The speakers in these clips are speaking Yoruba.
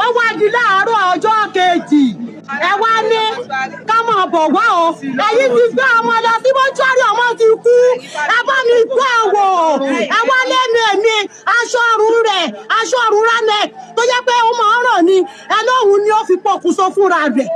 Ó wá di láàárọ̀ ọjọ́ kejì, ẹ wá ní ká máa bọ̀ wá o. Ẹ̀yin ti gbé ọmọ lọ sí mọ́ṣúárì, ọmọ ti kú. Ẹ bá mi gbọ́ wò. Ẹ wá lẹ́nu èmi, aṣọ ọrùn rẹ̀, aṣọ ọrùn ránẹ̀ tó jẹ́ pé ó máa ń ràn ni, ẹ lóhun ni ó fi pokùnso fúnra rẹ̀.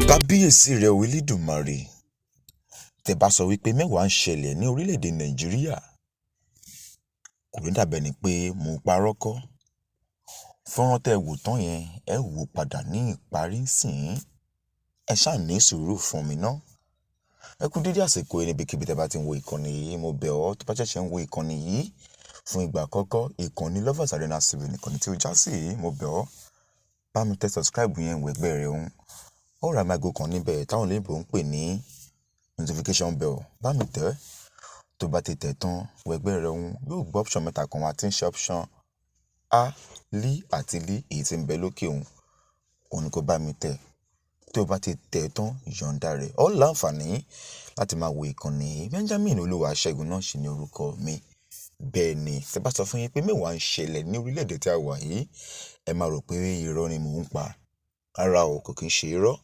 Kábíyèsí rẹ̀ o Elédùmarè. Tẹ́ bá sọ wípé mẹ́wàá ń ṣẹlẹ̀ ní orílẹ̀-èdè Nàìjíríà, kò ní dàbí ẹni pé mò ń parọ́ kọ́. Fọ́nrán tẹ́ ẹ wò tán yẹn, ẹ wò padà ní ìparí ńsìnyí. Ẹ ṣáà ní sùúrù fún mi ná. Ẹ kú dédé àsìkò yìí níbikíbi tẹ́ bá ti ń wo ìkànnì yìí. Mo bẹ̀ ọ́, tó bá ṣẹ̀ṣẹ̀ ń wo ìkànnì yìí fún ìgbà àkọ́kọ́, ìkànnì Lovers Arena TV nìkànnì tí ó já sí yìí, mo bẹ̀ ọ́, bá mi tẹ subscribe yẹn wẹ̀gbẹ́ rẹ̀ òun. Ó ra àmì ago kan níbẹ̀ táwọn olóyìnbo ń pè ní notification bell. Bá mi tẹ̀ ẹ́. Tó bá ti tẹ̀ tán, wẹ̀gbẹ́ rẹ̀ òun yóò gbọ́ option mẹ́ta kan wá tí ń ṣe option A, L àti L èyí tí ń bẹ lókè òun. Òun ni kó bá mi tẹ̀. Tó bá ti tẹ̀ tán, yọ̀ǹda rẹ̀. Ó láǹfààní láti máa wo ìkànnì yìí. Benjamin Olúwaṣẹ́gun náà sì ni orúkọ mi. Bẹ́ẹ̀ ni, tí bá sọ fún yín pé mẹ́wàá ń ṣẹlẹ̀ ní orílẹ̀-èdè tí a wà yìí, ẹ máa rò pé irọ́ ni mò ń pa. Rárá o, kò kí ń ṣe irọ́.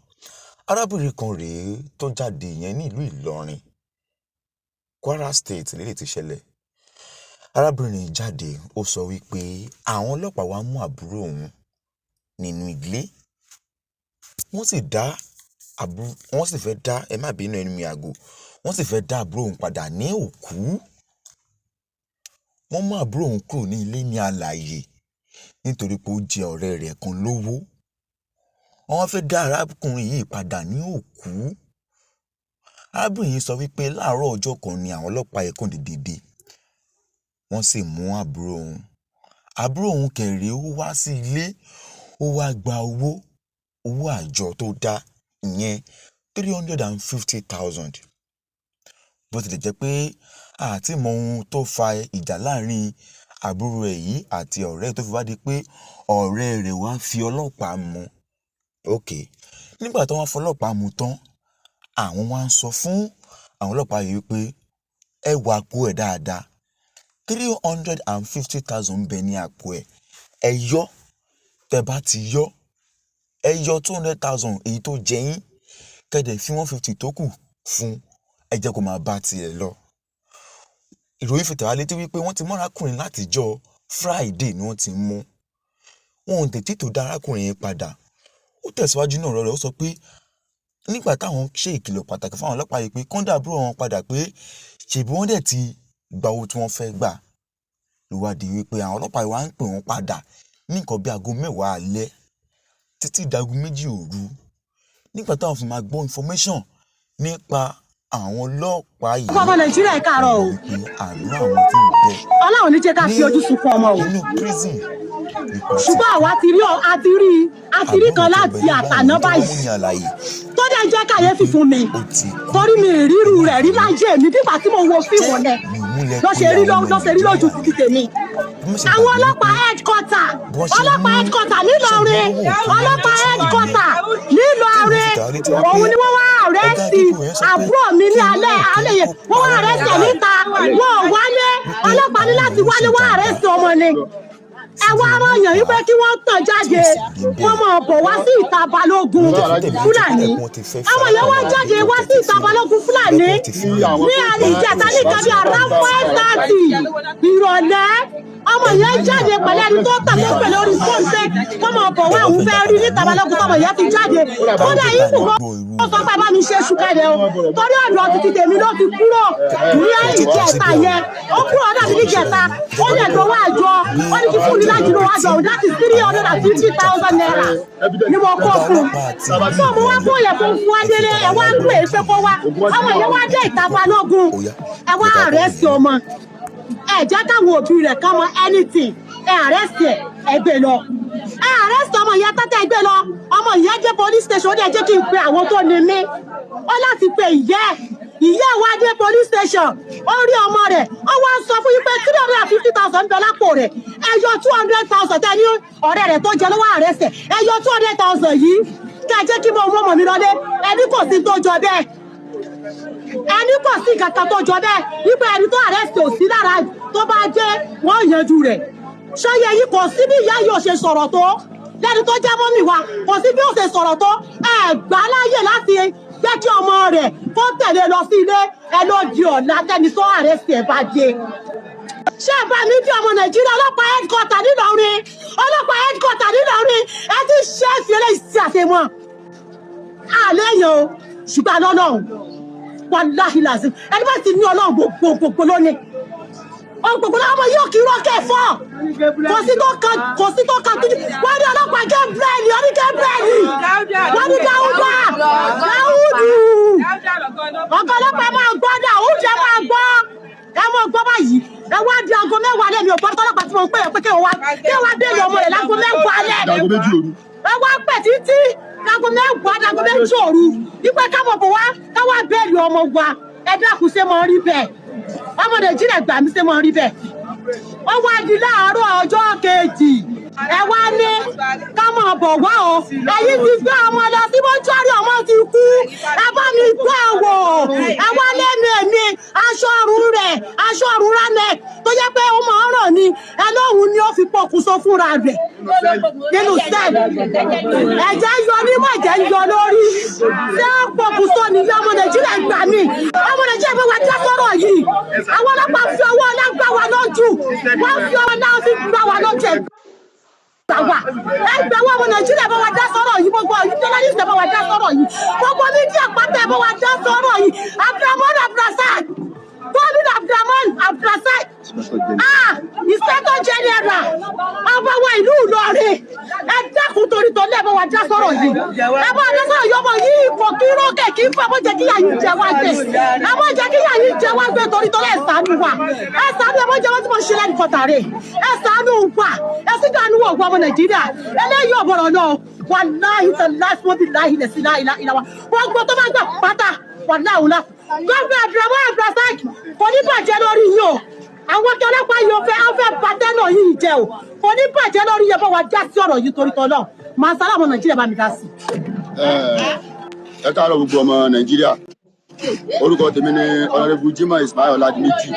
Arábìnrin kan rèé tó jáde yẹn ní ìlú Ìlọrin, Kwara State léléyìí tí ṣẹlẹ̀. Arábìnrin yìí jáde, ó sọ wípé àwọn ọlọ́pàá wá mú àbúrò òun nínú ilé. Wọ́n sì dá àbúrò, wọ́n sì fẹ́ dá, ẹ má bínú ẹnu mi àgò, wọ́n sì fẹ́ dá àbúrò òun padà ní òkú. Wọ́n mú àbúrò òun kúrò ní ilé ní alààyè nítorí pé ó jẹ ọ̀rẹ́ rẹ̀ kan lówó. Wọ́n fẹ́ dá arákùnrin yìí padà ní òkú. Arábìnrin yìí sọ wípé láàárọ̀ ọjọ́ kan ni àwọn ọlọ́pàá yìí kàn dédé dé. Wọ́n sì mú àbúrò òun. Àbúrò òun kẹ̀rẹ̀ ó wá sí ilé, ó wá gba owó, owó àjọ tó dá ìyẹn 350,000. Bó tilẹ̀ jẹ́ pé a ti mọ ohun tó fa ìjà láàrin àbúrò ẹ̀ yìí àti ọ̀rẹ́ tó fi wá di pé ọ̀rẹ́ rẹ̀ wá fi ọlọ́pàá mú. Okay. Nígbà tí wọ́n fọlọ́pàá mú tán, àwọn wá ń sọ fún àwọn ọlọ́pàá yìí wípé ẹ wá àpò ẹ̀ dáadáa. 350,000 ń bẹ ní àpò ẹ̀. Ẹ yọ, tẹ bá ti yọ, ẹ yọ 200,000 èyí tó jẹ yín, kẹ́ dẹ̀ fi 150 tó kù fún, ẹ jẹ́ kó máa bá ti ẹ̀ lọ. Ìròyìn fi tẹ̀ wá létí wípé wọ́n ti mú arákùnrin láti ọjọ́ Friday ni wọ́n ti mú. Wọn ò tètè tó dá arákùnrin yẹn padà. Ó tẹ̀síwájú nínú ọ̀rọ̀ rẹ̀, ó sọ pé nígbà táwọn ṣe ìkìlọ̀ pàtàkì fún àwọn ọlọ́pàá yìí pé kán dá àbúrò wọn padà, pé ṣèbí wọ́n dẹ̀ ti gba owó tí wọ́n fẹ́ gbà, ló wá di wípé àwọn ọlọ́pàá yìí wá ń pè wọ́n padà ní nǹkan bí aago 10 alẹ́ títí di aago 2 òru. Nígbà táwọn fi máa gbọ́ information nípa àwọn ọlọ́pàá yìí, Ọmọ Nàìjíríà, ẹ káàárọ̀ o. wípé àbúrò àwọn tí ń bẹ Ọlọ́run ní jẹ́ ká fi ojú sunkún ọmọ o. nínú prison nípa ti Ṣùgbọ́n àwa ti rí a ti rí a ti rí kan láti àtàná báyìí tó dẹ̀ jẹ́ kàyéfì fún mi, torí mi ìrírú rẹ̀ rí láyé mi. Bí ìgbà tí mo wo fíìmù yẹn ló ṣe rí lójú títí tèmi. Àwọn ọlọ́pàá headquarter, ọlọ́pàá headquarter nílọrin, ọlọ́pàá headquarter nílọrin, òun ni wọ́n wá arrest àbúrò mi ní alẹ́ alẹ́ yẹn. Wọ́n wá arrest ẹ̀ níta, wọ́n ò wálé. Ọlọ́pàá ní láti wálé wá arrest ọmọ ni. Ẹ wá rán yàn wípé kí wọ́n tàn jáde, wọ́n máa bọ̀ wá sí ìta Balógun Fúlàní. Àwọn èèyàn wá jáde wá sí ìta Balógun Fúlàní ní ìjẹta ní nǹkan bíi around 5:30 ìrọ̀lẹ́. Ọmọ yẹn jáde pẹ̀lú ẹni tó tà tó pè lórí fóònù pé kó máa bọ̀ wá, òun fẹ́ rí níta Balógun. Tọmọ yẹn fi jáde, kódà yìí kù ó sọ pé bá mi ṣe ṣùkẹ́rẹ́ o, torí ọ̀dọ̀ títí tèmi ló ti kúrò ní ìjẹta yẹn. Ó kúrò ọ̀dọ̀ mi níjẹta, ó lè gbowó. Unilag ló wá jọ, that is ₦350,000 ni mo kó fún un. Tó mo wá kó yẹ fún fún Adélé, ẹ wá ń pè é pé kó wá. Ọmọ yẹn wá dé ìta Balógun, ẹ wá arrest ọmọ. Ẹ jẹ́ káwọn òbí rẹ̀ kán mọ anything. Ẹ arrest ẹ, ẹ gbé lọ. Ẹ arrest ọmọ yẹn tẹ́tẹ́, gbé lọ. Ọmọ yẹn dé police station, ó dẹ̀ jẹ́ kí n pe àwọn tó ní mí. Ó láti pe ìyẹ́ ẹ̀. Ìyá wa dé police station, ó rí ọmọ rẹ̀, ó wá ń sọ fún yín pé 350,000 ń bẹ lápò rẹ̀. Ẹ yọ 200,000 tẹ́ ní ọ̀rẹ́ rẹ̀ tó jẹ lọ́wọ́ arrest ẹ̀. Ẹ yọ 200,000 yìí kẹ́ ẹ jẹ́ kí mo mú ọmọ mi lọlé. Ẹni kò sí tó jọ bẹ́ẹ̀, ẹni kò sí kankan tó jọ bẹ́ẹ̀, wípé ẹni tó arrest ò sí lára, tó bá jẹ́ wọ́n yanjú rẹ̀. Ṣọyẹ yìí, kò sí bí ìyá yìí ò ṣe sọ̀rọ̀ tó lẹ́ni tó jẹ́ mummy wa, kò sí bí ó ṣe sọ̀rọ̀ tó, ẹ gbà láyè láti jẹ́ kí ọmọ rẹ̀ kó tẹ̀lé lọ sí ilé. Ẹ ló di ọ̀la tẹ́ni tó arrest ẹ̀ bá dé. Ṣé ẹ bá mi bí ọmọ Nàìjíríà? Ọlọ́pàá headquarter nílọrin, ọlọ́pàá headquarter nílọrin, ẹ ti ṣe é fi eléyìí sí àṣemọ́ àlẹ́ yẹn o. Ṣùgbọ́n lọ́lọ́run, wàláhì làzim, ẹni bá ti ní Ọlọ́run, gbogbo gbogbo lónìí, ohun gbogbo ọmọ yóò kí rọ́kẹ̀ fọ́. Kò sí tó kan, kò sí tó kan tó. Wọ́n ní ọlọ́pàá Gabriel, wọ́n ní Gabriel, wọ́n ní Dáúdà, Dáúdù ọ̀gá ọlọ́pàá. Máa gbọ́ Dáúdù, ẹ máa gbọ́, ẹ máa gbọ́ báyìí. Ẹ wá di aago 10 alẹ́, mi ò gbọ́ tọ́lọ́pàá tí mo ń pè é pé kí wọ́n wá béèrè ọmọ rẹ̀ láago 10 alẹ́. Aago 2 òru. Ẹ wá pẹ̀ títí aago 10, aago 2 òru, wípé káwọn bò wá, káwá béèrè ọmọ wa. Ẹ dákun, ṣé mo rí bẹ́ẹ̀? Ọmọ Nàìjíríà, gbà mí, ṣé mo rí bẹ́ẹ̀? Ó wá di láàárọ̀ ọjọ́ kejì, ẹ wá ní ká máa bọ̀ wá o. Ẹ̀yin ti gbé ọmọ lọ sí mọ́ṣúárì, ọmọ ti kú. Ẹ bá mi gbọ́ wò. Ẹ wá lẹ́nu èmi, aṣọ ọrùn rẹ̀, aṣọ ọrùn ránẹ̀ tó jẹ́ pé ó máa ń ràn ni, ẹ lóhùn ni ó fi pokùnso fúnra rẹ̀ nínú cell. Ẹ̀jẹ̀ ń yọ nímọ̀, ẹ̀jẹ̀ ń yọ lórí. Ṣé ó pokùnso nìyí? Ọmọ Nàìjíríà, gbà mí. Ọmọ Nàìjíríà bá wa dá sọ́rọ̀ yìí. Àwọn ọlọ́pàá fi ọwọ́ ọlá gbá wa lójú, wọ́n fi ọwọ́ náà fi gbá wa lójú. Ẹ̀ gbà wá, ẹgbẹ́ wa, ọmọ Nàìjíríà, bá wa dá sọ́rọ̀ yìí. Gbogbo journalist, bá wa dá sọ́rọ̀ yìí. Gbogbo media pátá, bá wa dá sọ́rọ̀ yìí. Abdulrahman Abdulrasaq, Gómìnà Abdulrahman Abdulrasaq, ah, Inspector General ọba wa ìlú Ìlọrin, ẹ dákun torí tó lẹ́ẹ̀, bá wa dá sọ́rọ̀ yìí. Ẹ bá wa dá sọ́rọ̀ yìí. Ọmọ yìí kò kí rókè kí fún ẹ. Mọ̀ jẹ́ kí yà yìí jẹ wá gbé, ẹ mọ̀ jẹ́ kí yà yìí jẹ wá gbé torí tó lẹ́ẹ̀. Ṣàánú wa, ẹ ṣàánú. Ẹ mọ̀ jẹ́ wọ́n tí mo ṣe lẹ́nu kọ̀tà rè. Ẹ ṣàánú wa, ẹ sì dànù wọ̀ ọmọ Nàìjíríà. Eléyìí ọ̀bọ̀rọ̀ náà, wàláhì tàláhì wọ́n bí láhì lẹ̀ sí láhì láhì wa. Wọ́n gbọ́ tó bá gbà pátá, wàláhì wùlá. Gómìnà Abdulrahman Abdulrasaq, kò ní bàjẹ́ lórí yìí o. Àwọn tí ọlọ́pàá yìí ó fẹ́ bàtẹ́ náà yìí jẹ o. Kò ní bàjẹ́ lórí yẹn. Bá wa já sí ọ̀rọ̀ yìí torí tọ́lọ́ màá sálà. Ọmọ Nàìjíríà, bá mi dá sí. Ẹ káàárọ̀ gbogbo ọmọ Nàìjíríà. Orúkọ tèmi ni Honourable Jimoh Ismail Ọládìméjì,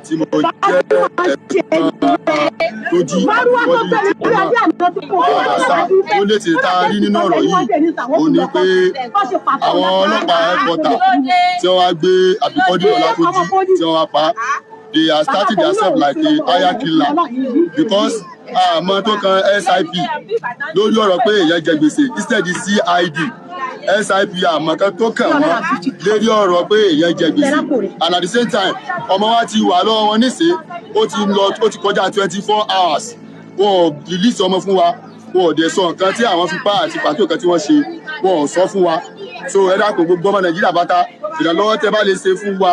tí mo jẹ́ ẹ̀gbọ́n tó jí Márùwá tó àbíkọ́dí pẹ̀lú ọmọ ẹbí àná tó kó. àṣà tó létí tá a rí nínú ọ̀rọ̀ yìí ò ní pé àwọn ọlọ́pàá headquarter tí wọ́n wá gbé Àbíkọ́dí Ọlátúnjí tí wọ́n wá pa, they are starting themselves like a hire killer, because àmọ́ tó kan SIP lórí ọ̀rọ̀ pé èèyàn jẹ gbèsè instead CID SIP, àmọ́ kan tó kàn wọ́n lérí ọ̀rọ̀ pé èèyàn jẹ gbèsè. And at the same time, ọmọ wa ti wà lọ́wọ́ wọn nísìn, ó ti lọ, ó ti kọjá 24 hours, wọn ò release ọmọ fún wa, wọn ò dẹ̀ sọ nǹkan tí àwọn fi pa àti pàtó nǹkan tí wọ́n ṣe, wọn ò sọ fún wa. So ẹ dákun, gbogbo ọmọ Nàìjíríà bátá, ìrànlọ́wọ́ tẹ́ bá lè ṣe fún wa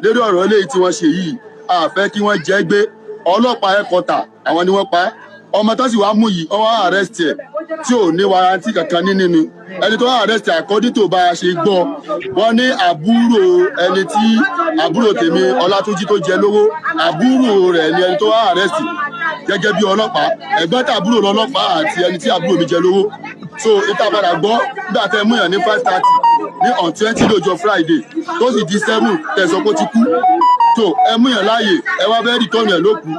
lórí ọ̀rọ̀ eléyìí tí wọ́n ṣe yìí, a fẹ́ kí wọ́n jẹ́ gbé. Ọlọ́pàá ẹ̀kọ́tà, àwọn ni wọ́n pa á. Ọmọ tó sì wá mú yìí, wọ́n wá arrest ẹ̀ tí ò ní warrant kankan ní nínú. Ẹni tó wá arrest ẹ̀, according to bá a ṣe gbọ́, wọ́n ní àbúrò ẹni tí àbúrò tèmi Ọlátúnjí tó jẹ lówó, àbúrò rẹ̀ ni ẹni tó wá arrest gẹ́gẹ́ bí ọlọ́pàá. Ẹ̀gbọ́n tàbúrò lọ́lọ́pàá àti ẹni tí àbúrò mi jẹ lówó. So ìta padà gbọ́ nígbà tẹ́ mú yàn ní 5:30 ní on 20 lọ́jọ́ Friday, tó sì di 7 tẹ̀sán kó ti kú, tó ẹ mú yàn láàyè, ẹ wá fẹ́ẹ́ return ẹ̀ lókù.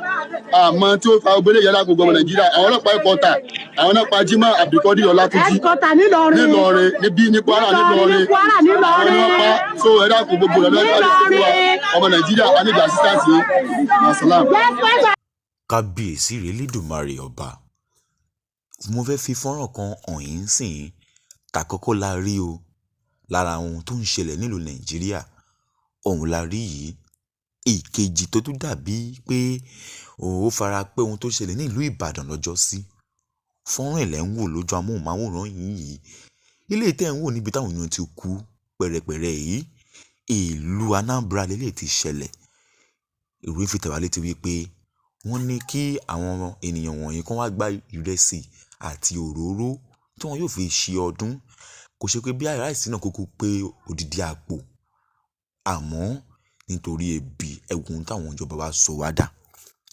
Àmọ́ tí ó fa ogbélé yẹn lágbo ọmọ Nàìjíríà, àwọn ọlọ́pàá ẹ̀kọ́ ta, àwọn náà pa Jimoh Abdulkadir Ọlátúnjí Headquarter nílọrin. Nílọrin níbí, ní Kwara. Nílọrin, ní Kwara, nílọrin. Àwọn ni wọ́n pa. So ẹ dákun, gbogbo rẹ̀ lọ́wọ́ lè fún wa. Ọmọ Nàìjíríà, a need assistance yìí. Masalam. Yes, yes. Kábíyèsí rẹ̀ lẹ́dùnmarè ọba. Mo fẹ́ fi fọ́nrán kan hàn yín sìn. Tàkọ́kọ́ la rí o. Lára ohun tó ń ṣẹlẹ̀ nílùú Nàìjíríà, òun la rí yìí. Ìkejì tó tún dàbí pé ó fara pẹ́ ohun tó ṣẹlẹ̀ ní ìlú Ìbàdàn lọ́jọ́sí. Fọ́nrán ẹ̀ lẹ́ ń wò lójú amóhùnmáwòrán yìí. Ilé tẹ́ ń wò níbi táwọn èèyàn ti kú pẹ̀rẹ̀pẹ̀rẹ̀ yìí, ìlú Anambra lélẹ̀ ti ṣẹlẹ̀. Ìròyìn fi tẹ̀ wá létí wípé wọ́n ní kí àwọn ènìyàn wọ̀nyí kán wá gba ìrẹsì àti òróró tí wọ́n yóò fi ṣe ọdún. Kò ṣe pé bí ráìsì náà kúkú pé odidi àpò, àmọ́ nítorí ebi, ẹ wo ohun táwọn ìjọba wa sọ wá dà.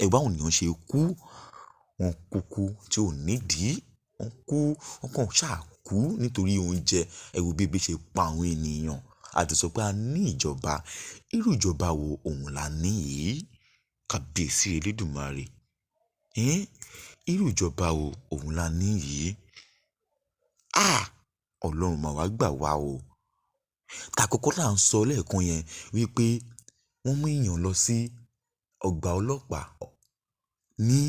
Ẹ wo báwọn ènìyàn ṣe kú, wọ́n kúkú tí ò nídìí, wọ́n kú, wọ́n kàn ṣáà kú nítorí oúnjẹ. Ẹ wo bí ebi ṣe pa àwọn ènìyàn. A ti sọ pé a ní ìjọba. Irú ìjọba wo òun là ní yìí? Kábíyèsí Elédùmarè. Ẹ́n, irú ìjọba wo òun là ní yìí? Ah! Ọlọ́run máa wá gbà wá o. Tàkọ́kọ́ là ń sọ lẹ́ẹ̀kan yẹn wípé wọ́n mú èèyàn lọ sí ọgbà ọlọ́pàá ní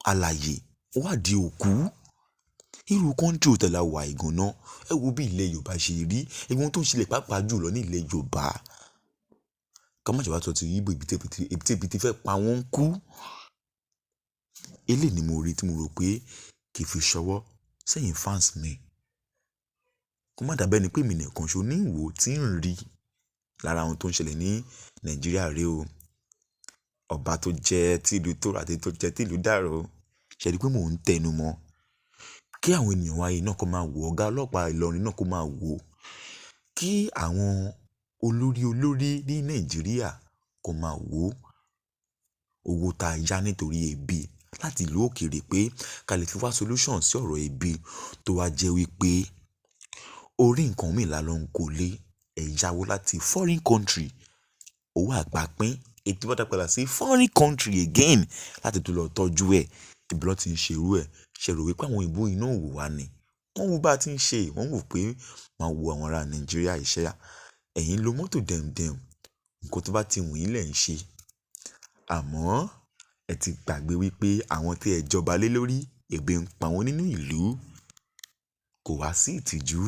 alààyè, ó wá di òkú. Irú country wo tẹ̀ la wà yìí gan-an? Ẹ wo bí ilẹ̀ Yorùbá ṣe rí, ẹ wo ohun tó ń ṣẹlẹ̀ pàápàá jùlọ ní ilẹ̀ Yorùbá. Ká má ṣe wá sọ ti Igbo, ibi tí ebi ti fẹ́ pa wọ́n kú. Eléyìí ni mo rí tí mo rò pé kì í fi ṣọwọ́ sẹ́yìn fans mi. Kó má dàbí ẹni pé èmi nìkan ṣo ní ìwò tí ń rí lára ohun tó ń ṣẹlẹ̀ ní Nàìjíríà rí o. Ọba tó jẹ́ tí ìlú tòrò àti tó jẹ́ tí ìlú dàrú. Ṣé ẹ rí pé mò ń tẹnu mọ́? Kí àwọn ènìyàn wa yìí náà kó máa wò, ọ̀gá ọlọ́pàá Ìlọrin náà kó máa wò. Kí àwọn olórí olórí ní Nàìjíríà kó máa wò. Owó ta yá nítorí ebi láti ìlú òkèèrè pé ká lè fi wá solution sí ọ̀rọ̀ ebi tó wá jẹ́ wípé orí nǹkan mìíràn la lọ ń kó lé ẹ̀yáwó láti foreign country. Owó àgbàpín èyí tí wọ́n dá padà sí foreign country again láti tún lọ tọ́jú ẹ̀. Ibi lọ́ ti ń ṣe irú ẹ̀. Ṣé ẹ rò wípé àwọn òyìnbó yìí náà ò wò wá ni? Wọ́n wo bá ti ń ṣe, wọ́n wò pé máa wo àwọn ará Nàìjíríà iṣẹ́. Ẹ̀yin lo mọ́tò dẹ̀mdẹ̀m, nǹkan tó bá ti wù yín lẹ̀ ń ṣe. Àmọ́ ẹ ti gbàgbé wípé àwọn tí ẹ jọba lé lórí, ebi ń pa wọ́n nínú ìlú. Kò wá sí ìtìjú.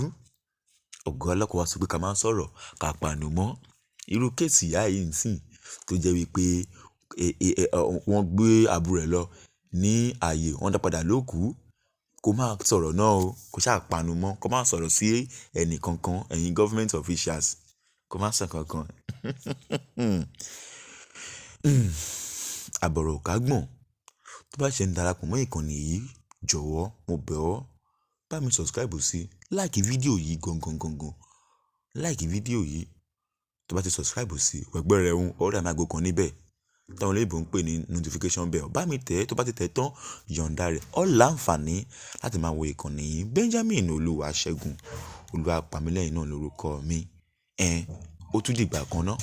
Ọ̀gá ọlọ́pàá wá sọ pé ká má sọ̀rọ̀, ká panu mọ́. Irú case ìyá yìí ń sìn tó jẹ́ wípé wọ́n gbé àbúrò rẹ̀ lọ ní ààyè, wọ́n dá padà lókù. Kó má sọ̀rọ̀ náà o, kó ṣáà panu mọ́, kó má sọ̀rọ̀ sí ẹni kankan, ẹ̀yin government officials, kó má sọ kankan. Àbọ̀rọ̀ ká gbọ̀n. Tó bá ṣe ń darapọ̀ mọ́ ìkànnì yìí, jọ̀wọ́ mo bẹ̀ ọ́, bá mi subscribe sí, like fídíò yìí gangan gangan. Like fídíò yìí. Tó bá ti subscribe sí, wẹ̀gbẹ́ rẹ̀ ń, ó rí àmì ago kan níbẹ̀. Táwọn olóyìnbo ń pè ní notification bell. Bá mi tẹ̀, tó bá ti tẹ̀ tán, yọ̀ǹda rẹ̀. Ó láǹfààní láti máa wo ìkànnì yìí. Benjamin Olúwaṣẹ́gun, Olúwapàmílẹ́yìn náà lórúkọ mi. Ẹn, ó tún dìgbà kan náà.